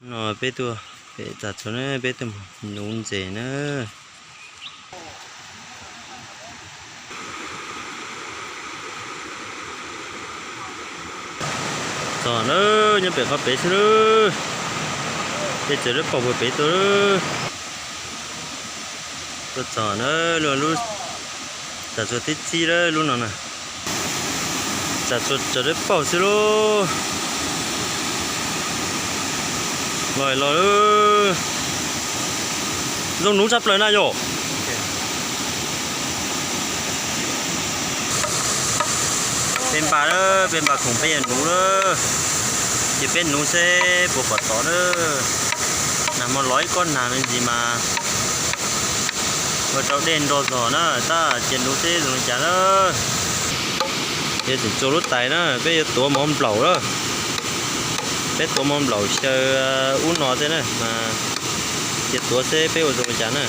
No peb tuaj pem Txaj Tsua na, peb tuaj mus nuv ntses na. Txog na, nyob pem qhov pem xwb na. Tej tsev dawb paug puag pem tuaj. Tuaj txog na, lub Txaj Tsua tib txib lawm lub no na. Txaj Tsua tsev dawb paug xwb lauj. Los los, zoo nuv tshaj plaws na yom. Peb npaj lawm, peb npaj khoom peb yuav nuv lawm. Ces peb nuv seb puas pom tom lawm. Nag hmo los ib kob nag me ntsis mas ua rau dej nro zog na, tab sis nuv seb zoo li cas na. Ces tseem tshuav lub tais na, peb yuav tuav mov nplaum lawm. Peb tuav mov nplaum xyaw ub no thiab na, mas ces tuav seb peb ua zoo li cas na.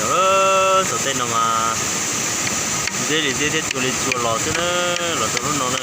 Lawm, xaus tej no mas ntxib li ntxib thiab tsua li tsua los xwb na, los rau lub no na.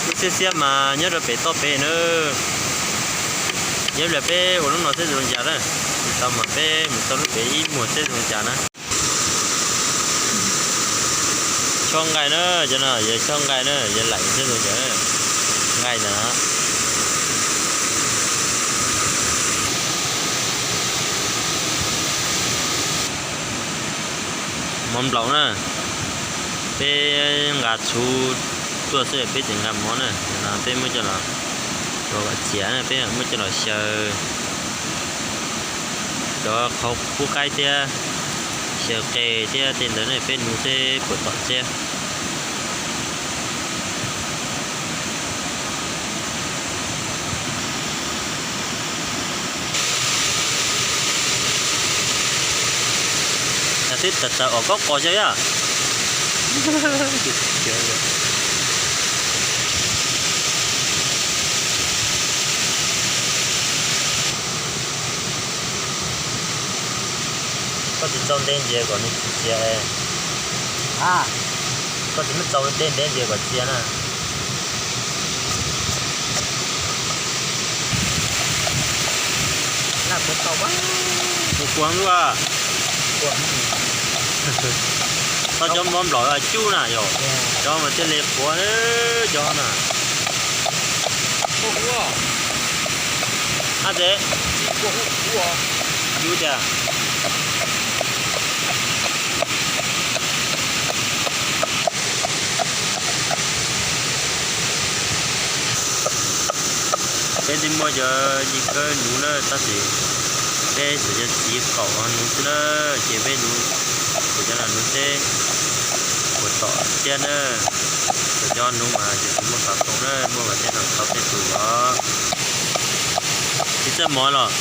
Lub xiab xiab mas nyob rau pem toj pem na. Yog li peb ua lub no seb zoo li cas na. Tsis tau mas peb mus txog lub pem ib muag seb zoo li cas na. Chob nqaij na, cov no yog chob nqaij na, yog laim seb zoo li cas na. Nqaij ntawd. Mov nplaum na, peb nqa txhuv tuaj xwb peb tsis nqa mov na, peb muab coj los, txiav na, peb muab coj los xyaw cov qhauv kub qaib thiab xyaw qe thiab tej ntawd ne, peb nuv seb puas tom tsiab. Twb tawm tawm os kob qos xyaw yaj. Koj tsis txaus ntev ntxias kom nws tsis txias. Koj tsis muab txaus ntev ntev ntxias kom txias na. Kuv kuav lub, tau cov mov nplaum cub na yom, cov mas thiaj li qhuav cov na. Ab tsev, cub tiag. Peb twb muaj cov yim kawb nuv na tab sis peb xav cov txiv qaum nuv xwb na, ces peb nuv, xav cov no nuv seb puas tom tsiab na. Xav cov nuv mas ces kuv muaj xav tau na, muaj mas thiaj tau tej tus os. Tsis txawj mov los?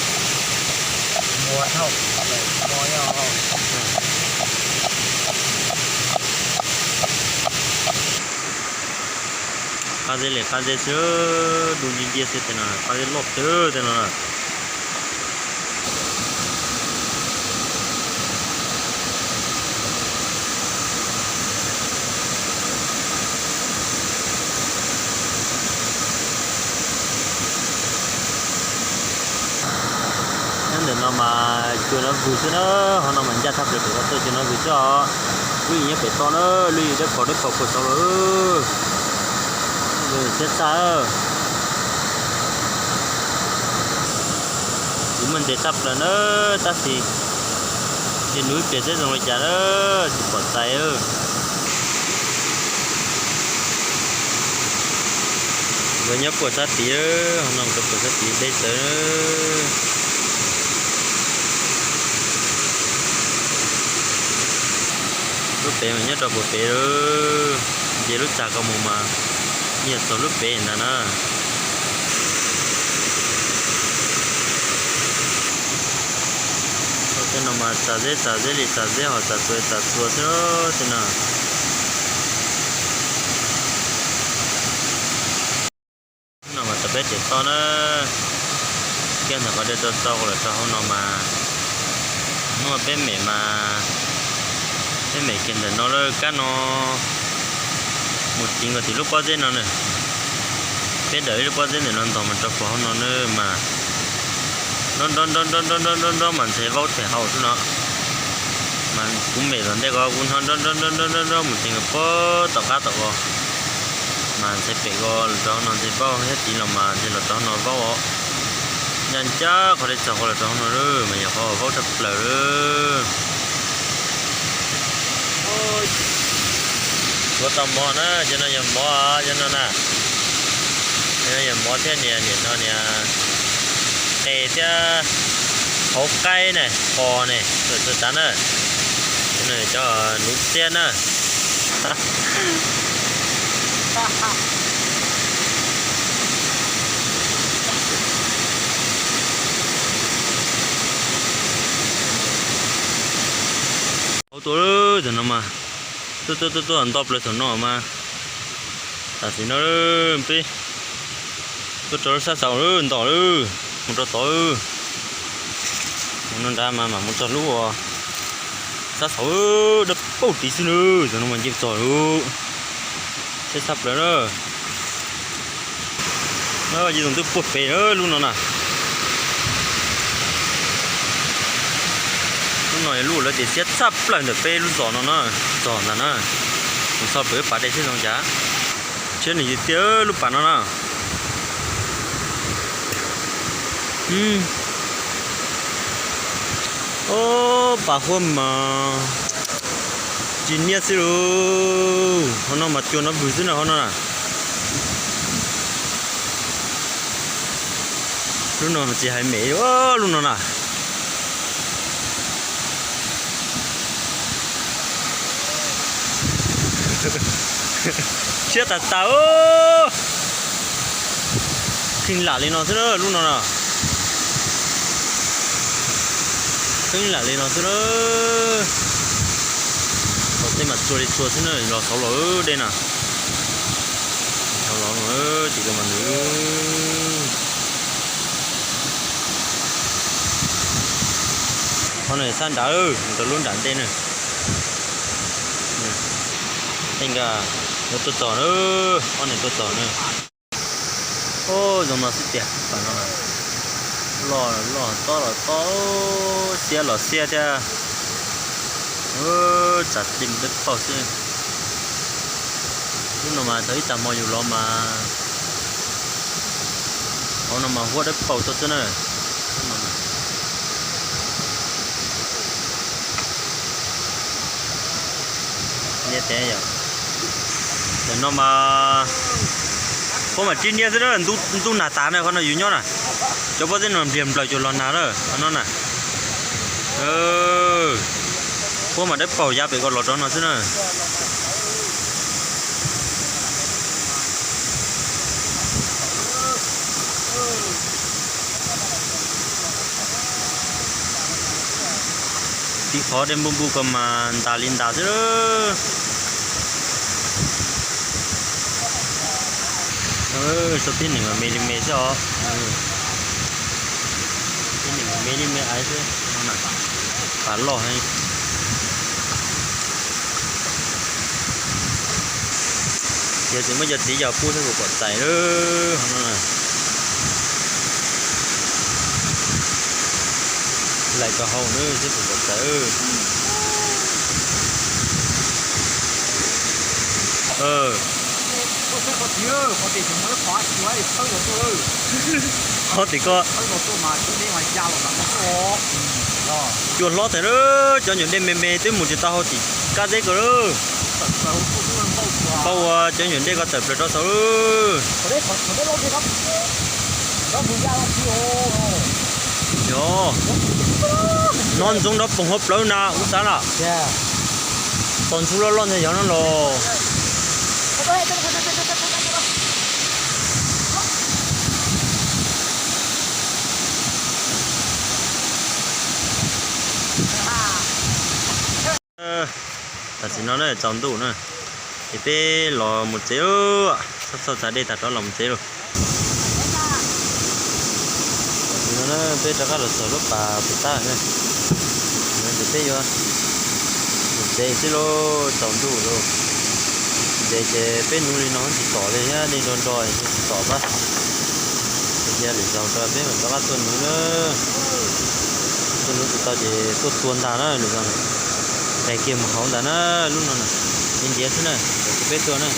Qab zeb li qab zeb xwb, du nciab nciab xwb tej no, qab zeb loj tag tej no na. Nyob ntawm no mas cua no vwg xwb na, hauv no mas ncaj tshaj plaws pem toj tuaj cua no vwg xwb os. Lub yim nyob pem toj na, lub yim dawb paug dawb paug puag saud lawm. Siab tshaj. Tsis muaj ntev tshaj plaws na, tab sis ces nuv ib pliag seb zoo li cas na, tsis pom txais. Nkawd nyob puag sab tid, hauv no nkawd puag sab tid deb tsawv. Lub pem mas nyob rau puag pem lawm, nce lub tsag ko mus mas nyiam txog lub pem ntag na. Tej no mas txav zeb txav zeb li txav zeb hos txav txuas txav txuas xwb tej no. No mas tau peb tes toj na, kiag ntawm qhov dej tau tau lawm rau hauv no mas, hnub peb mem mas, peb mem kiag ntawm no lawm kab no mus txiv nkaus tim lub pob zeb no na. Peb daws ib lub pob zeb ntawm no ntog mas rau pem hauv no na mas nrov nrov nrov nrov nrov nrov nrov nrov mas ntshe vaub them haus xwb no. Mas kuv mem tom ntej ko kuv hnov nrov nrov nrov nrov nrov nrov nrov mus txeev ko puag tom qab tom ko. Mas ntshe pem ko los rau hauv no ntshe vaub thiab, tid los mas ntshe los rau hauv no vaub os. Ncaj ncaj qhov dej txaug ko los rau hauv no lawm mas yog qhov vaub tshaj plaws lawm. Tshuav tau mov na, cov no yog mov, cov no na. Cov no yog mov thiab niag, niam no niag qe thiab hauv qaib ne, qos ne, txawv txawv tas na. Cov no cov nuv txiab na. Hauv tuaj lawm, tam no mas tuaj tuaj tuaj tuaj nto plaws saum no mas. Tam sim no peb tuaj rau lub sab saud lawm, nto lawm, mus rau tod. Mus no nrad mas mam mus txog lub uas sab saud, dawb paug tid xwb na. Tam no mas nce txog lawm, siab tshaj plaws na. Yog zoo twb puag pem lub no na. Lub no yog lub lawv tias siab tshaj plaws ntawm peb lub zos no na, txog ntag na. Mus txog pem lub pas dej thiab zoo cas. Thiab nws yog tiag lub pas no na. Ob pas huab mas tsis niaj xwb lauj. Hauv no mas cua no vwg xwb na hauv no na. Lub no mas tsis hais mem, lub no na. Siab tas tas. Kheej lam li no xwb na lub no na. Kheej lam li no xwb na. Thaum tej mas txua li txua xwb na, los xauv los dej na. Xauv los no, ces rau mas nws. Qhov no sab nrad, mus rau lub nram ntej na. Tej nkas yuav tuaj txog na, ob niag tuaj txog na. Ub, zoo no xwb tiag, pas no loj los tob los tob, xiab los xiab thiab. Tsam tij mus dawb paug xwb. Lub no mas thaum ib tag hmo yus los mas, hauv no mas huab dawb paug tuaj xwb na. Niaj tias yog, tam no mas huab mas tib niaj xwb na, ntuj nag tas na qhov no yus nyob na. Cov pob zeb no npliag nplaws cuag los nag lawm qhov no na. Huab mas dawb paug ya pem ko los rau no xwb na. Tib qhov dej npuj npuj ko mas ntas li ntas xwb. Tib neeg me li me xwb os. Tib neeg me li me aiv xwb. Pas loj heev. Yog tsis muaj cov txiv yos pub thiab kuv pom txais lawm hov no. Lais rau hauv na thiab kuv pom txais. Qhov tim ko cua hlob tas lawm, cov nyuam dej me me twb mus tsis tau hauv tim kab teb ko lawm. Npau uas cov nyuam dej ko tawm plaws rau saud lawm. Yog, no ntxoov nrov poog hauv plawv na ub xav na. Tos ntxhuv loj loj ntawd yog no los. Tam sim no na tsaus ntuj na, ces peb los mus tsev, txhob txhawj txav dej tag rov los mus tsev lauj. Tam sim no na peb rov qab los txog lub pas puas tab na, ces peb yuav mus tsev xwb lauj, tsaus ntuj lauj. Ces, ces peb nuv li no tsis tom li thiab, dej nro nro tsis tom pab. Ces cia lwm zaus rau peb mam rov qab tuaj nuv na. Tuaj nuv tsis tau ces tuaj tua ntag na lwm zaus. Nqes kiag mus hauv ntag na, lub no na. Ntiav ntiav xwb na, ces peb tuaj na.